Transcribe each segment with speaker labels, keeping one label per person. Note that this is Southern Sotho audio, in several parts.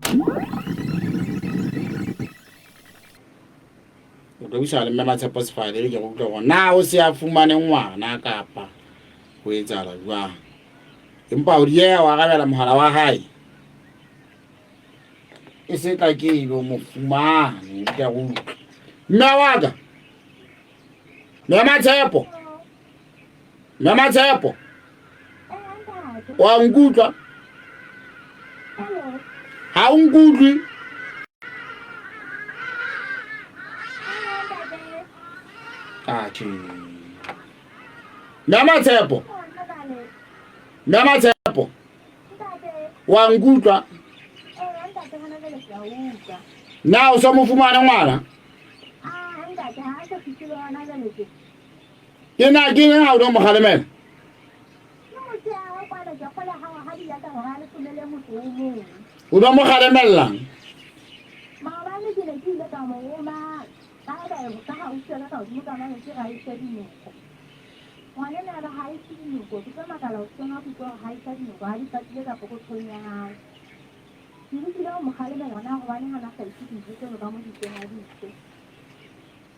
Speaker 1: O tlo buisana le mme Matshepo Sefale ke go utlwa gore na o se a fumane ngwana kapa ho etsahala jwang. Empa o dieha ho arabela mohala wa hae. E se tla ke ebe o mo fumane ke a go utlwa. Mme wa ka. Mme Matshepo. Mme Matshepo. Wa nkutlwa? Ha o nkutlwe? Atjhe. Mme Matshepo. Mme Matshepo. Wa nkutlwa? Na o so mo fumane ngwana? Ke na ke eng ha o no mo kgalemela? O no mo kgalemellang?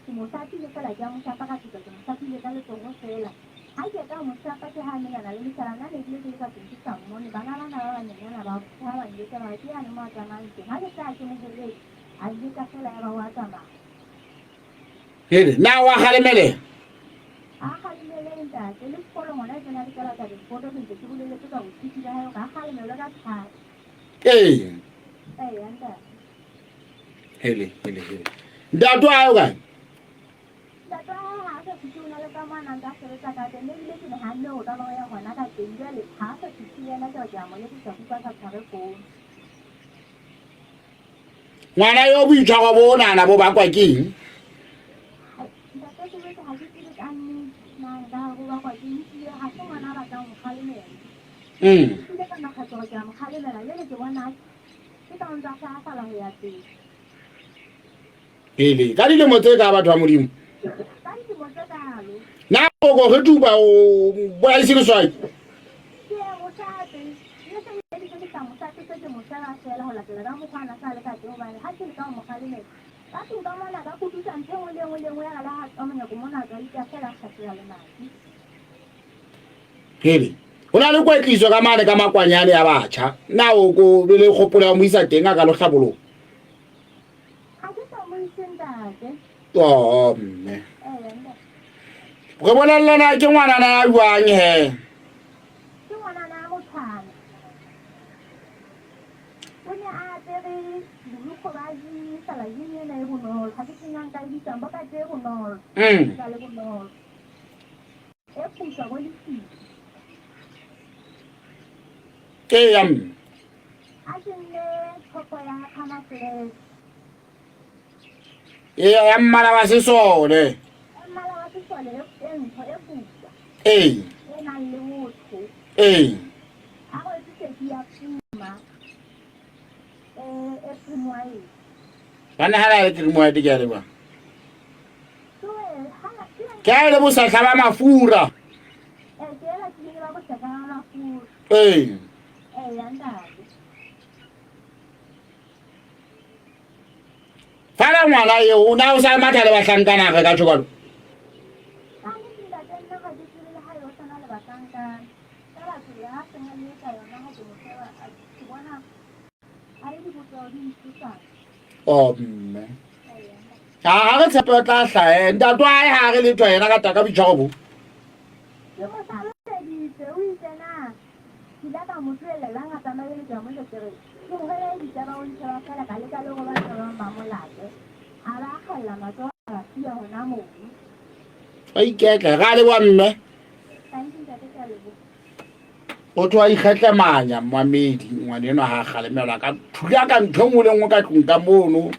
Speaker 2: Ke mo shapile feela, ke a mo shapa ka feta ke mo shapile ka letsogo feela. Ha ke qeta ho mo shapa ke ha a menana le mehlala, nna ne ke le ke le ka tlung ke sa mmone. Bana bana ba banyenyana ba tshaba ba njwetsa ba re ke yane mo a tsamayang teng. Ha ke hlaha ke mo heletse, a njwetsa feela yaba o a tsamaya.
Speaker 1: Hele, na wa kgalemeleha?
Speaker 2: A kgalemele ntate, le sekolong hona tjena ke tla batla difoto ke ntse ke boleletse ka bothuti ba hae hore a kgalemelwe ka thata.
Speaker 1: Ee.
Speaker 2: Eya ntate.
Speaker 1: Hele, hele, hele. Ntate wa hae o kae?
Speaker 2: Ntate wa hae ha a sa fihle, o na le ka mo a nang ka sebetsa ka teng. Mme ebile ke nahanne hore ka ba o ya hona ka teng. Jwale ha a sa fihle le yena ke re ke a mo letsetsa ke utlwa a sa tshware founu.
Speaker 1: Ngwana yo boitshwaro bo o nahana bo bakwa ke eng?
Speaker 2: Ntate ke jwetse ha ke tsebe ka nnete na nka bo bakwa ke eng. Ehlile ha se ngwana a batlang ho kgalemelwa. Ehlile ka makgetlo hore ke a mo kgalemela jwale ke bona Ke ka o ntsa hlahafala ho ya pele.
Speaker 1: Pele ka dilemo tse ka batho ba Modimo.
Speaker 2: Ka dilemo tse kalo.
Speaker 1: Na koko re tupa o bolaise leswai.
Speaker 2: Ke mo shape. Mme se ke ke sa mo shape se ke mo sheba fela ho latela ka mokgwa ana sa le ka teng hobane ha ke leka ho mo kgalemela. Ka tlung ka mona ka kutusa ntho e nngwe le e nngwe le e nngwe ya re le ha tswa monyako mona a tswa itahlela a kgahlela lemati.
Speaker 1: Hele, ho na le kwetliso ka mane ka makwanyane ya batjha. Na o ko be le kgopolo ya ho mo isa teng a ka lo hlaboloha?
Speaker 2: Ha ke so mo ise ntate.
Speaker 1: Oh, mme. Re bolellana ke ngwanana ya jwang he?
Speaker 2: Ke ngwanana ya motshwana. O ne a apere borukgo ba jean, fela jean ena e bonolo. Ha ke tsebe na nka e bitsang, bo ka tse bonolo. Ka le bonolo. E putswa bo lefifi.
Speaker 1: Ee ya mme.
Speaker 2: A ke nne thopo ya camouflage.
Speaker 1: Ee ya mmala wa sesole.
Speaker 2: Ya mmala wa sesole e ntsho e putswa.
Speaker 1: Ee.
Speaker 2: E nang le botho.
Speaker 1: Ee.
Speaker 2: A rwetse teki ya Puma. E cream white.
Speaker 1: Ba nahana le cream white ke a leboha. Ke a le bosehla ba mafura. Ee. Fela ngwana eo o na o sa matha le bahlankana re ka tjho jwalo. Oh mme. Ha re tshepe o tla hlahe. Ntate wa hae ha re letho yena ka taka boitshwaro bo.
Speaker 2: Ke mo hlaloseditse o itse na ke ile ka mo tlohelela nga tsamaye le ke mo jwetse re tlohele ditaba o ntsheba fela ka leka le go batho ba bang ba mo late a ba kgella matsoho a ba siya hona mono.
Speaker 1: A iketle ra leboha mme.
Speaker 2: Thank you ntate ke a leboha.
Speaker 1: O tho a ikgetlemanya mmamedi ngwana enwa ha kgalemelwa ka thula ka ntho e nngwe le nngwe ka tlung ka mono.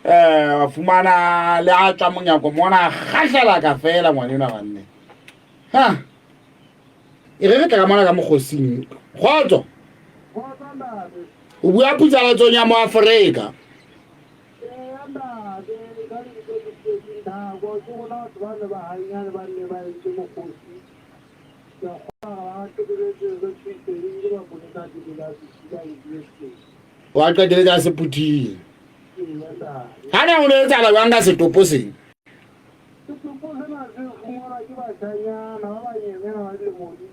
Speaker 1: Wa fumana le a tswa monyako mona a kgahlela ka fela ngwana enwa banne. Ha. E re re tla ka mona ka mokgosing. Kgotso. O bua phutsalatsong ya mo Afrika. Wa qeteletse a se phuthile. Ha ne o ne etsahala jwang ka setopo seng?
Speaker 3: Setopo sena se fumanwa ke bashanyana ba banyenyana ba dilemo di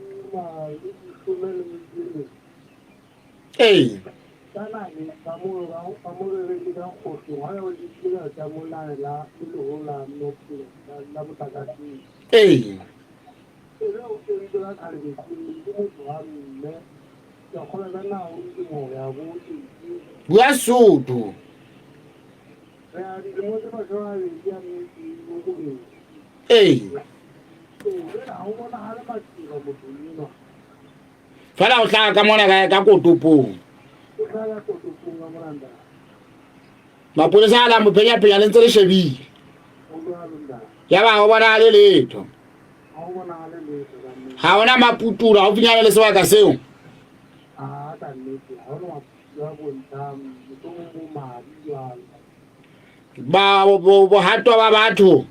Speaker 3: leshome le metso e mene.
Speaker 1: Ee.
Speaker 3: Ka nane ba mo ba mo reretse ka kgohlong ha o le ka letamong lane la le leholo la Northland la motlakaseng.
Speaker 1: Ee.
Speaker 3: E be o kentswe ka khalebetseng ke motho wa mme. Ke a kgolwa ka na o ntse moya bo teng.
Speaker 1: Bua Sotho.
Speaker 3: Re a dilemo tse 22 a metso e robedi.
Speaker 1: Ee.
Speaker 3: Ee, jwale ha ho bonahale maqeba mothong enwa.
Speaker 1: Fela o hlaha ka mona ka ka kotopong.
Speaker 3: O hlaha ka kotopong ka mona ntate.
Speaker 1: Mapolesa a la mo phenya phenya le ntse le shebile.
Speaker 3: Ho jwalo ntate.
Speaker 1: Ya ba ho bonahale letho.
Speaker 3: Ha ho bonahale letho ka nnete.
Speaker 1: Ha hona maputula haufinyana le sebaka seo.
Speaker 3: Ha ka nnete ha hona maputula a bontshang mohlomong bo madi jwalo.
Speaker 1: Ba bohatwa ba batho.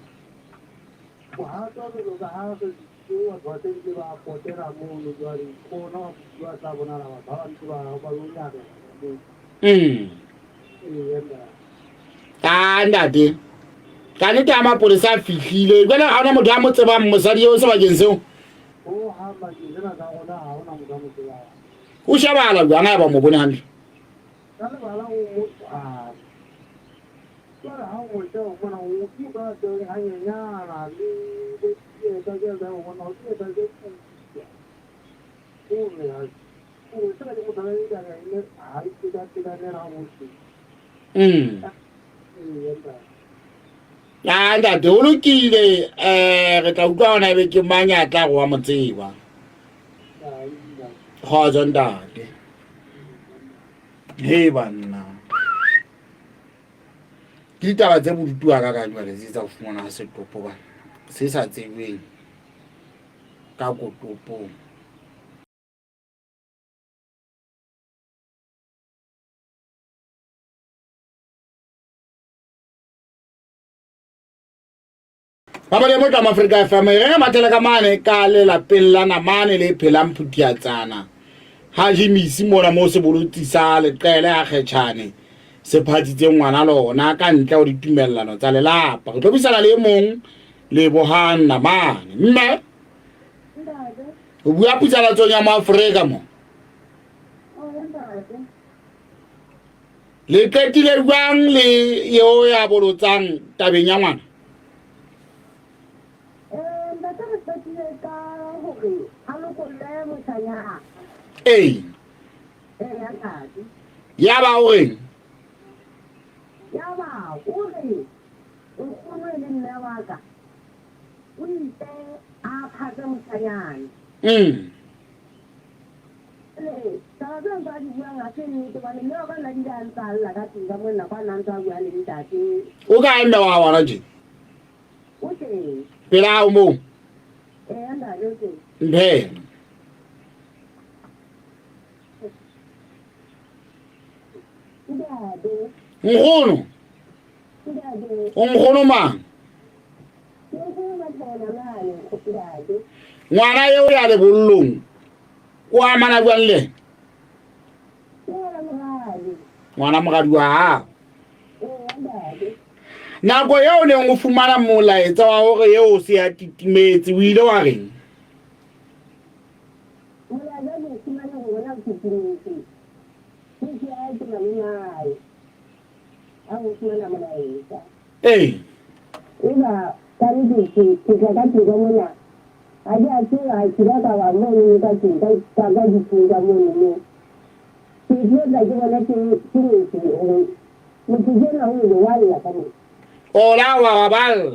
Speaker 3: Bohatwa jwalo ka ha re ke batho ba se ntse ba potela mono jwale ke ona maputula a tla bonahala batho ha ba ntse ba ba lo nyarela moo. Ee ntate.
Speaker 1: Ka ntate. Ka nnete ha mapolesa a fihlile jwale ha hona motho a mo tsebang mosadi eo sebakeng seo.
Speaker 3: Ho hang bakeng sena sa rona ha hona motho a mo tsebang.
Speaker 1: O shebahala jwang ha eba o mo bone hantle?
Speaker 3: Ka lebala o motshwana. Jwale ha o mo sheba o bona o ke ba teng hanyenyana le bo dieta tse tsa o bona o dieta tse putswa. O re ha o sena ke motho a e ka e ha e tekatekanela ha botse. Ee ntate.
Speaker 1: Ya ntate o lokile re tla utlwa hona ebe ke mang ya tla go wa mo tseba. Kgotso ntate. He banna. Ke ditaba tse bodutu wa ka ka jwale tse tsa ho fumana setopo bana se sa tsebeng ka kotopong. Ba mo tla Afrika FM e re mathela ka mane ka lelapeng la namane le phelang phuthiatsana ha jimisi mona mo se bolotsi sa leqele a kgetjhane se phatsitse ngwana lona ka ntle ho ditumellano tsa lelapa. Re tlo buisana le e mong Lebohang Namane. Mme o bua putsalatsong ya mo Afrika mo. Le qetile jwang le eo ya bolotsang tabeng ya ngwana?
Speaker 2: Ntate re qetile ka hore a lokolle moshanyana.
Speaker 1: Ee.
Speaker 2: Ee, ya ntate.
Speaker 1: Ya ba o reng?
Speaker 2: Ya ba o re nkgono e le mme wa ka o itse a phatse moshanyana. Taba tseo ntse a di buang ha se nnete hobane mme wa ka nna bile a ntse a lla ka tlung ka mona nako a na ntse a bua le ntate.
Speaker 1: O kae mme wa hao hona tje?
Speaker 2: O teng.
Speaker 1: Pela hao moo?
Speaker 2: Ee ntate o teng.
Speaker 1: Mphe.
Speaker 2: Ntate.
Speaker 1: Nkgono.
Speaker 2: Ntate.
Speaker 1: O nkgono mang?
Speaker 2: Ke nkgono Mathona mane, ntate.
Speaker 1: Ngwana eo ya lebollong o amana jwang le ena?
Speaker 2: Ke ngwana moradi.
Speaker 1: Ngwana moradi wa hao.
Speaker 2: Ee ntate.
Speaker 1: Nako eo o neng o fumana molaetsa wa hore eo o se a titimetse o ile wa reng?
Speaker 2: Molaetsa ke o fumane hore ona o titimetse. Ke ke a ke malome a o fumana molaetsa.
Speaker 1: Ee.
Speaker 2: Eba ka nnete ke ke tla ka tlung ka mona. Ha ke a tseba ke ka ka ba mono ka tlung ka ka ka ditlung ka mono mo. Ke tlo tla ke bona ke ke ngwetsi hore motho ke enwa o ile wa lla ka mona.
Speaker 1: Ola wa wa balla.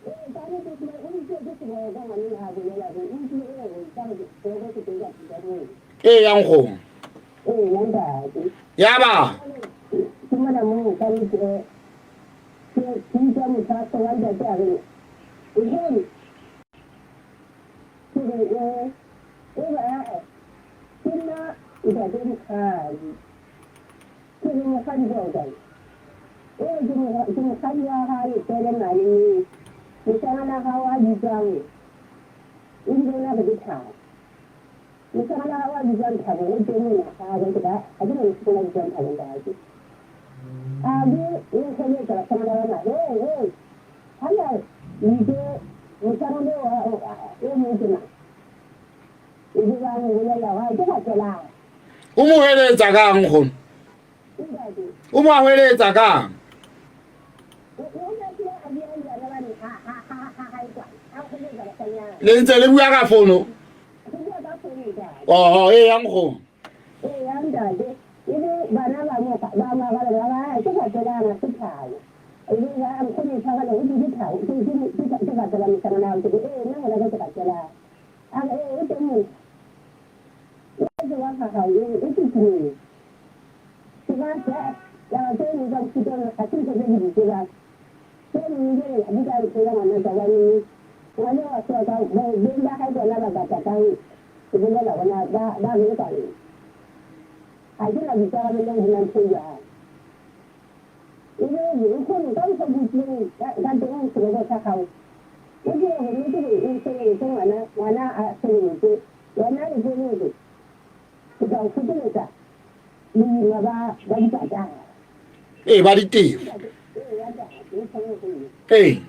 Speaker 2: Ee, ka nnete ke o itse ke seboko ngwaneng ha bolela hore o utlwile hore ka re seboko se teng ka tlung ka mono.
Speaker 1: Ee ya nkgono.
Speaker 2: Ee ya ntate.
Speaker 1: Ya ba.
Speaker 2: Ke mona moo ka nnete ke ke utlwa motho wa ntate a re nkgono ke re ee o re ee ke nna ntate Mokgadi. Ke re mokgadi ke wa kae? O re ke mokgadi wa ga Lefele mane moo moshanyana wa gago a bitswang ebile o ne a re ke Thabo. Moshanyana wa gago a bitswang Thabo o teng mona ga ke ga ke na moshanyana a bitswang Thabo ntate.
Speaker 1: mo hweletsa kang nkgono? O mo hweletsa kang? Le ntse le bua ka fono? Oho, ee ya nkgono. Ee, ba ditefo. Ee.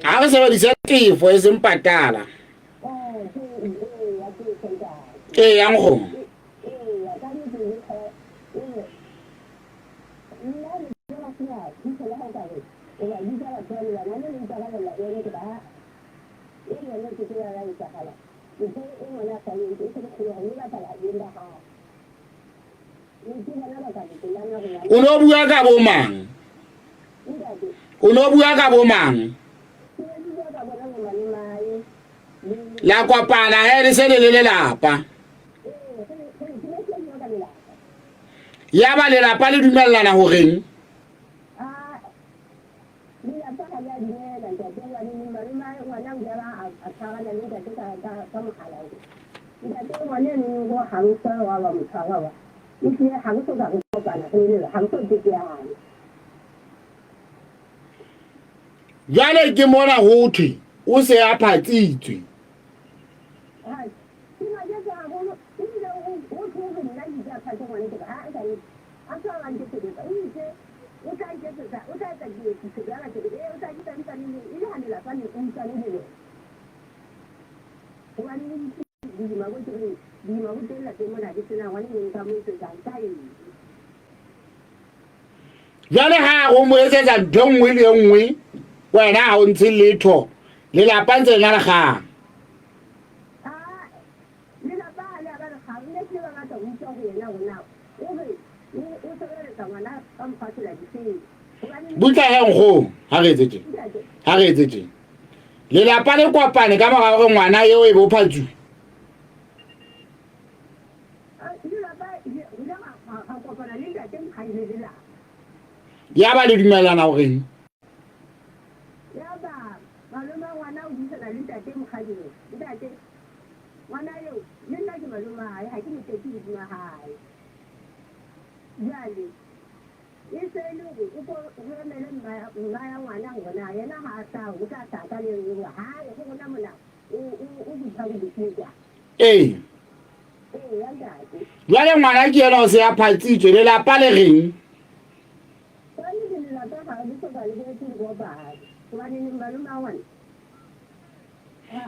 Speaker 1: Ha re sebedise tefo e seng patala. Ee, ya nkgono. O no bua ka bo mang? O no bua ka bo mang? La kopana he le se le le lelapa. Ya ba lelapa le dumellana horeng? Jwale ke mona ho thwe o se a phatsitswe. Jwale ha o mo etsetsa ntho e nngwe le e nngwe, wena ha o ntshe letho, lelapa ntse le na le kgang. Butla he nkgono, ha re etse tje, ha re etse tje. Lelapa le kopane ka mora hore ngwana eo e be o phatsuwe. Ya ba le dumellana horeng? Ee. Jwale ngwana ke yena o se a phatsitswe, lelapa le reng?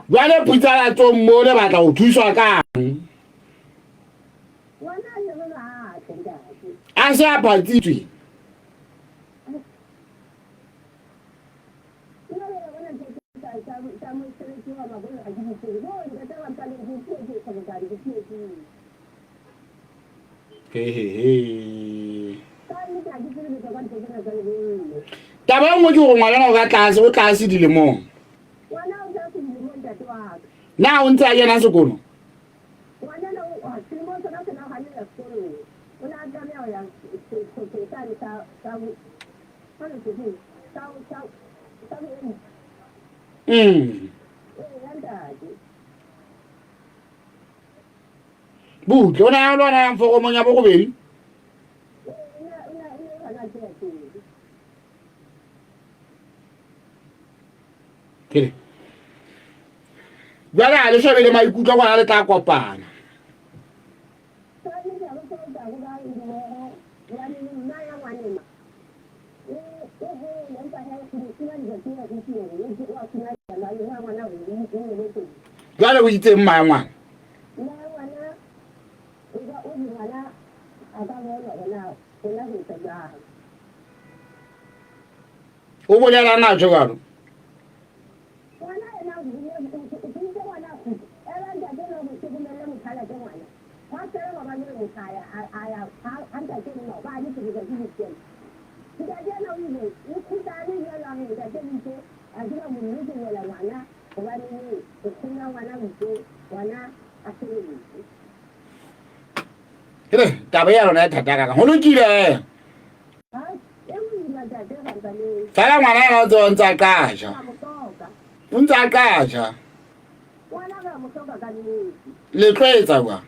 Speaker 1: Jwale Phutsalatsong mo le batla ho thuswa kang? A se a phatsitswe. Hehehe. Taba e nngwe ke gore ngwanana o ka tlase, o tlase dilemong. Na o ntse a kena sekolo? Mm. Butle, o ne a lwana yang foromong ya borobedi? Kele. Jwale ha le shebe le maikutlo kwana le tla kopana. Jwale o itseng mma ya ngwana? O bolela na jwalo? Re taba ya lona e thata kaka. Ho lokile. Fela ngwana ena o tse o ntse a qasha. O ntse a qasha. Le tlo etsa jwang?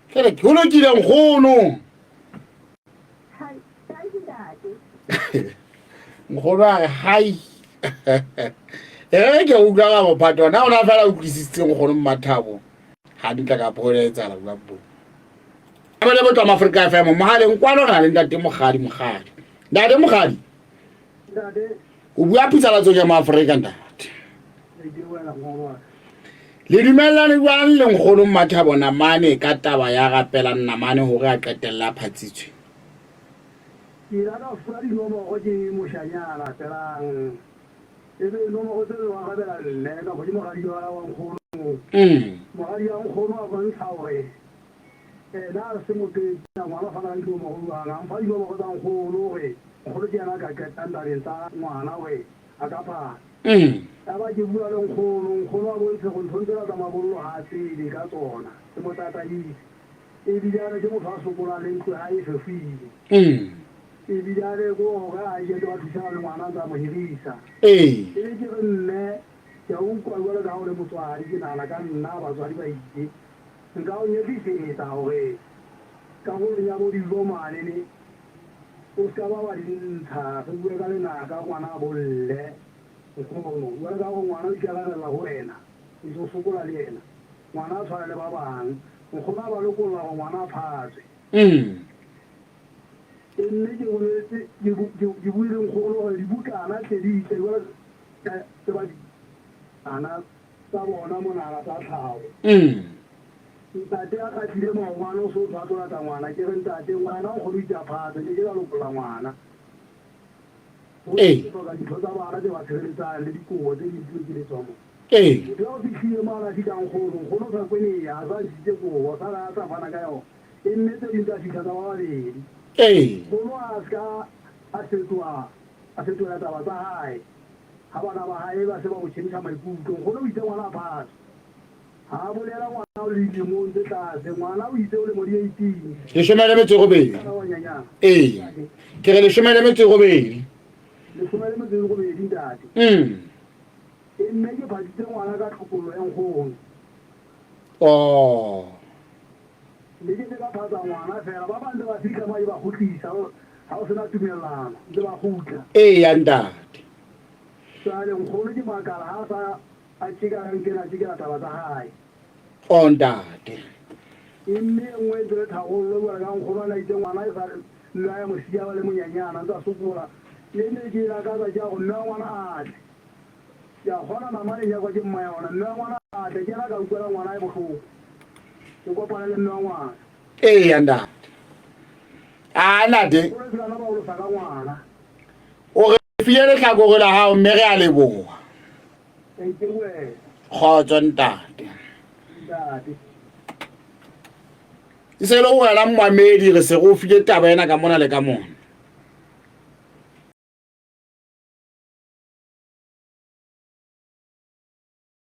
Speaker 1: Ke re ho lokile nkgono. Nkgono a re hai. E re ke utlwa ka mophato na ona fela utlwisisitse nkgono Mmathabo hantle ka ho etsahala bua bo. Ba le botlwa Afrika FM mohaleng kwano re na le ntate Mokgadi Mokgadi. Ntate Mokgadi.
Speaker 3: Ntate.
Speaker 1: O bua phutsalatsong ya Moafrika ntate. Le dumellane jwang le nkgono Mmathabo Namane ka taba ya rapelang Namane hore a qetelle a phatsitswe?
Speaker 3: Ke ile ka fuwa dinomoro ke moshanyana felang. Ebe nomoro tseo o arabela mme kapa ke moradi wa nkgono. Moradi wa nkgono a bontsha hore ena a se motho e ngwana o fana ka dinomoro jwang. A mpha dinomoro tsa nkgono hore nkgono ke yena a ka qetang tabeng tsa ngwana hore a ka phatsa. Yaba ke bua le nkgono, nkgono a bontshe hore nthong tsena tsa mabollo ha a tsebe ka tsona. Ke mo tataise. Ebile a re ke motho a sokolang le ntlo ya hae e fefohile. Ebile a re ko hore a je ba thusana le ngwana a ntse a mo hirisa. Ebe ke re mme ke a utlwa jwalo ka ha o le motswadi ke nahana ka nna batswadi ba ile. Nka o nyehlisetsa hore karolong ya bo dijo mane ne o ska ba wa di ntsha re bue ka lenaka ngwana a bolle nkgono. Jwalo ka hore ngwana o ikarabella ho wena o ntso sokola le yena. Ngwana a tshwane le ba bang. Nkgono a ba lokolla hore ngwana a phatswe. E mme ke boletse, ke, ke, ke buile nkgono hore dibukana tle di tle jwalo ka tse ba di ana tsa bona monana tsa tlhaho. Ntate a kgahlile maobane o so tlo a tlo lata ngwana. Ke re ntate ngwana nkgono o itse a phatswe, nke ke ka lokolla ngwana. Ho hloka dintho tsa bana tse ba tshireletsang le dikobo tse ding tse ke di tswa mo. Motho ya o fihlile mane a fihla nkgono, nkgono o sa kweneha, a sa ntshitse kobo, sa la a sa fana ka yona. E mme tse ding tsa fihla tsa ba babedi. Nkgono a se ka a fetoha, a fetohela taba tsa hae. Ha bana ba hae ba se ba mo tjhentjha maikutlo, nkgono o itse ngwana a phatswe. Ha a bolela ngwana o le dilemong tse tlase, ngwana o itse o lemo di 18.
Speaker 1: 18. Ee. Ke re 18.
Speaker 3: 18 ntate. E mme ke phatsitse ngwana ka tlhokollo ya nkgono.
Speaker 1: Oh.
Speaker 3: Mme ke se ka phatsa ngwana fela, ba bang ntse ba fihla mo ba kgutlisa ha o sena tumellano, ntse ba kgutla.
Speaker 1: Ee ntate.
Speaker 3: Jwale nkgono ke makala ha sa a tjeka nkena a tjekela taba tsa hae.
Speaker 1: Oh ntate.
Speaker 3: E mme e nngwe e tswele tharollo jwale ka nkgono a na itse ngwana e sa mme a ya mo siya ba le monyenyana ntse a sokola. E ne ke lakatsa ke ya gore mme wa ngwana a tle. Ke a kgona namane e nyakwa ke mma yona. Mme wa ngwana a tle ke yena a ka utlwela ngwana e bohloko. Ke kopane le mme wa ngwana.
Speaker 1: Eya ntate. A ntate.
Speaker 3: O re tsena ba olosa ka ngwana.
Speaker 1: O re file lehlakore la hao mme re a leboha. Kgotso ntate. E se le wena mmamedi re se re o file taba ena ka mona le ka mona.